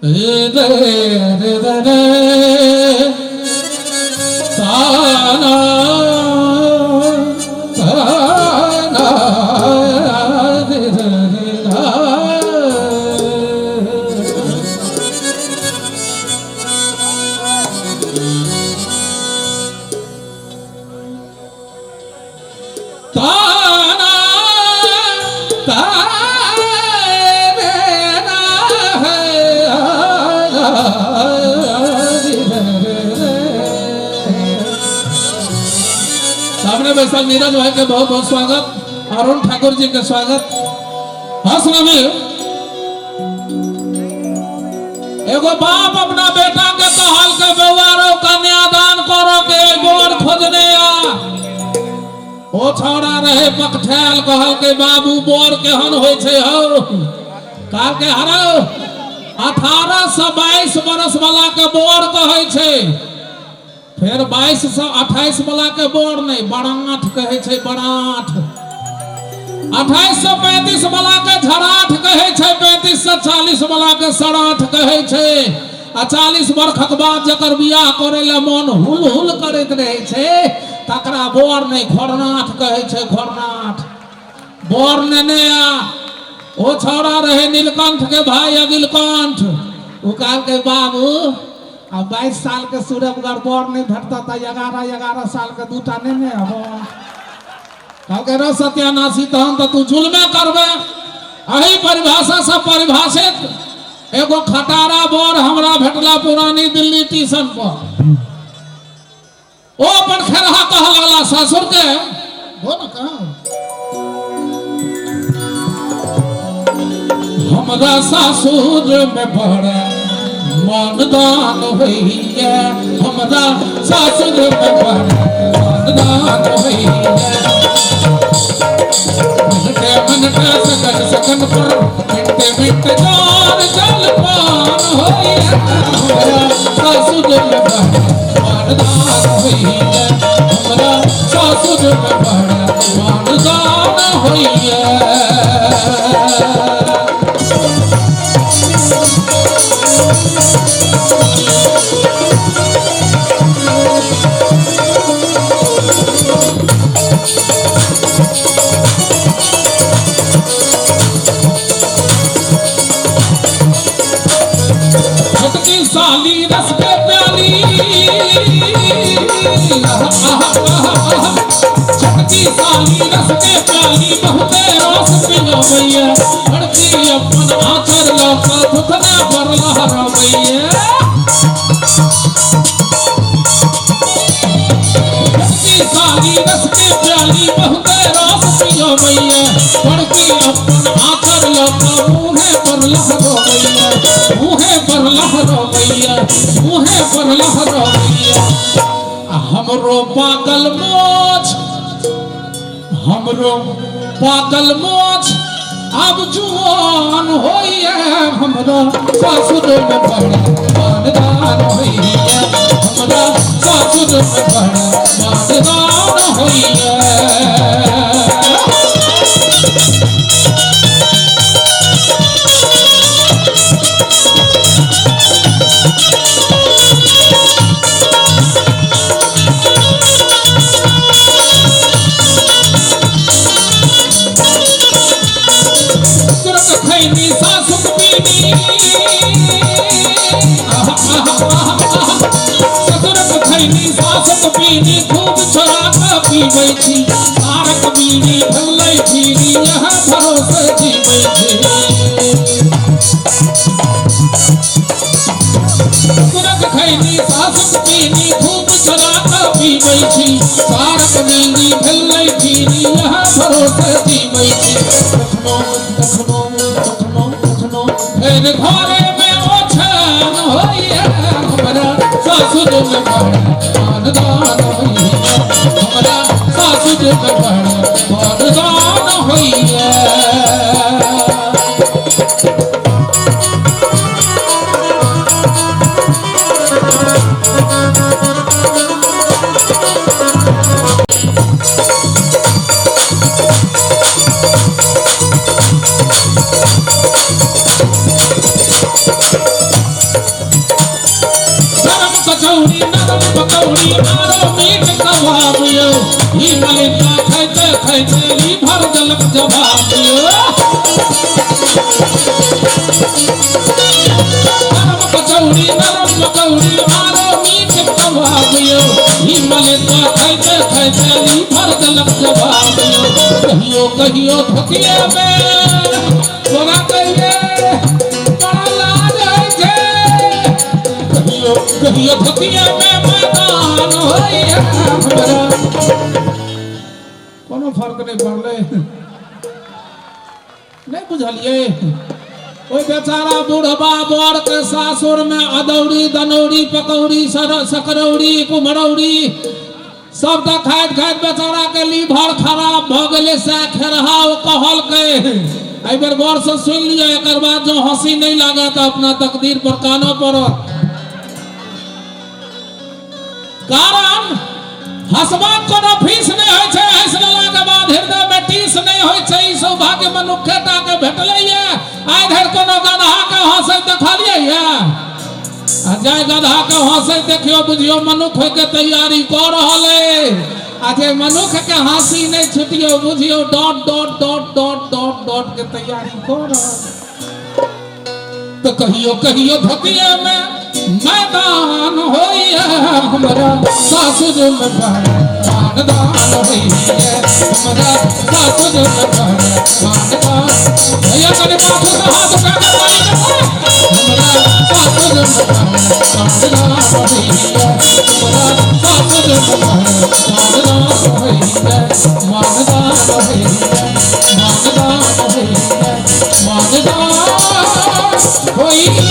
रे रे रे रे ताना ताना रे रे रे रा। ताना तारे ना है सामने बैठल नीरज भाई के बहुत बहुत स्वागत, अरुण ठाकुर जी के स्वागत। हाँ सुनबी, एगो बाप अपना बेटा के कहल के बौआ रो कन्यादान करो के गोर खोजने आ। ओ छौड़ा रहे पकठैल, कहल के बाबू बोर केहन होइ छै हौ? कहल के हरौ 18 से 22 बरस वाला के बोर कहै छै, फेर 22 से 28 वाला के बोर नहि बराठ कहै छै, बराठ। 28 से 35 वाला के झराठ कहै छै, 35 से 40 वाला के सराठ कहै छै, आ 40 बरखक बाद जकर बियाह करै लए मन हुल हुल करैत रहै छै तकरा बर नहि घरनाथ कहै छै, घरनाथ। बर नेने आ। ओ छौड़ा रहे नीलकंठ के भाई अगिलकंठ, ओ कहलकै बाबू आ 22 साल के सूरजगर बर नहि भेटत तऽ 11 11 साल के दूटा नेने आबो। कहलकै रो सत्यानाशी, तहन तऽ तू जुलमे करबे। एहि परिभाषा से परिभाषित एगो खटारा बर हमरा भेटला पुरानी दिल्ली टीशन पर। ओ अपन खेरहा कह लगला सासुर के, हो ना कहाँ हमरा सासुर में बड़ा मानदान होइए, हमरा सासुर में बड़ा मानदान होइए। मिनटे मिनटे सकन सकन पर मिनटे मिनटे जार जल पान होइए, हमरा सासुर में बड़ा मानदान होइए, हमरा सासुर में बड़ा मानदान होइए। छोटकी साली रस के प्याली, छोटकी साली रस के प्याली बहुते रस पिलवैया, बड़की अपन आचर लऽ कऽ थुथना पर लहरबैया। छोटकी साली रस के प्याली बहुते रस पिलवैया, बड़की अपन आचर लऽ कऽ मुँहे पर लहरबैया, मुँहे पर लहरबैया, मुँहे पर लहरबैया। आ हमरो पाकल मोछ, हमरो पाकल मोछ अब जुआन होइए, हमरा सासुर में बड़ा मानदान होइए, हमरा सासुर में बड़ा मानदान होइए। ससुरक खैनी सासुक पीनी, आहा, आहा, आहा, आहा। ससुरक खैनी सासुक पीनी खूब छोड़ा कऽ पीबै छी, तारक बीड़ी भेलै फीरी यह भरोसे जीबै छी। ससुरक खैनी सासुक पीनी खूब छोड़ा कऽ पीबै छी, तारक बीड़ी भेलै फीरी यह भरोसे जीबै छी। कखनो कखनो कखनो कखनो फेर घरे में ओछान होइए, हमरा सासुर में बड़ा मानदान होइए, हमरा सासुर में बड़ा मानदान होइए। पकौड़ी आरो मीट कबाब यौ, ई मलिका खाइते खाइते लीभर देलक जवाब यौ। गरम कचौड़ी नरम पकौड़ी आरो मीट कबाब यौ, ई मलिका खाइते खाइते लीभर देलक जवाब यौ। कहियो कहियो धोतिये में तोरा कहिए बड़ा लाज होइ छै, कहियो कहियो धोतिये में मैदान होइए हमरा। कोनो फर्क नहि पड़लै, नहि बुझलियै? ओहि बेचारा बुढ़बा बर के सासुर में अदौरी दनौरी पकौड़ी सकरौरी कुम्हरौरी सब तऽ खाइत खाइत बेचारा के लीवर खराब भऽ गेलै। सएह खेरहा ओ कहलकै। एहि बेर गौर से सुनि लिअ, एकर बाद जँ हँसी नहि लागत तऽ अपना तकदीर पर कानऽ पड़त। कारण हंसबाक कोनो फीस नहि होइ छै, हंसि लेलाके बाद हृदय मे टीस नहि होइ छै। ई सौभाग्य मनुखे टा के भेटलैए। आइ धरि कोनो गदहा के हंसैत देखलियै ये? आ जाय गदहा के हंसैत देखियौ, बुझियौ मनुख होय के तैयारी कऽ रहल अइ। आ जे मनुख के हंसी नहि छुटियौ, बुझियौ dot dot dot dot dot dot के तैयारी कऽ रहल। तऽ कहियो कहियो धोतिये में मैदान होइए हमरा सासुर में मानदान होइए हमरा सासुर में मानदान। भैया कनि पाछू से हाथ उठा के ताली के हमरा सासुर में मानदान होइए हमरा सासुर में मानदान होइए, मानदान होइए, मानदान होइए, मानदान होइए।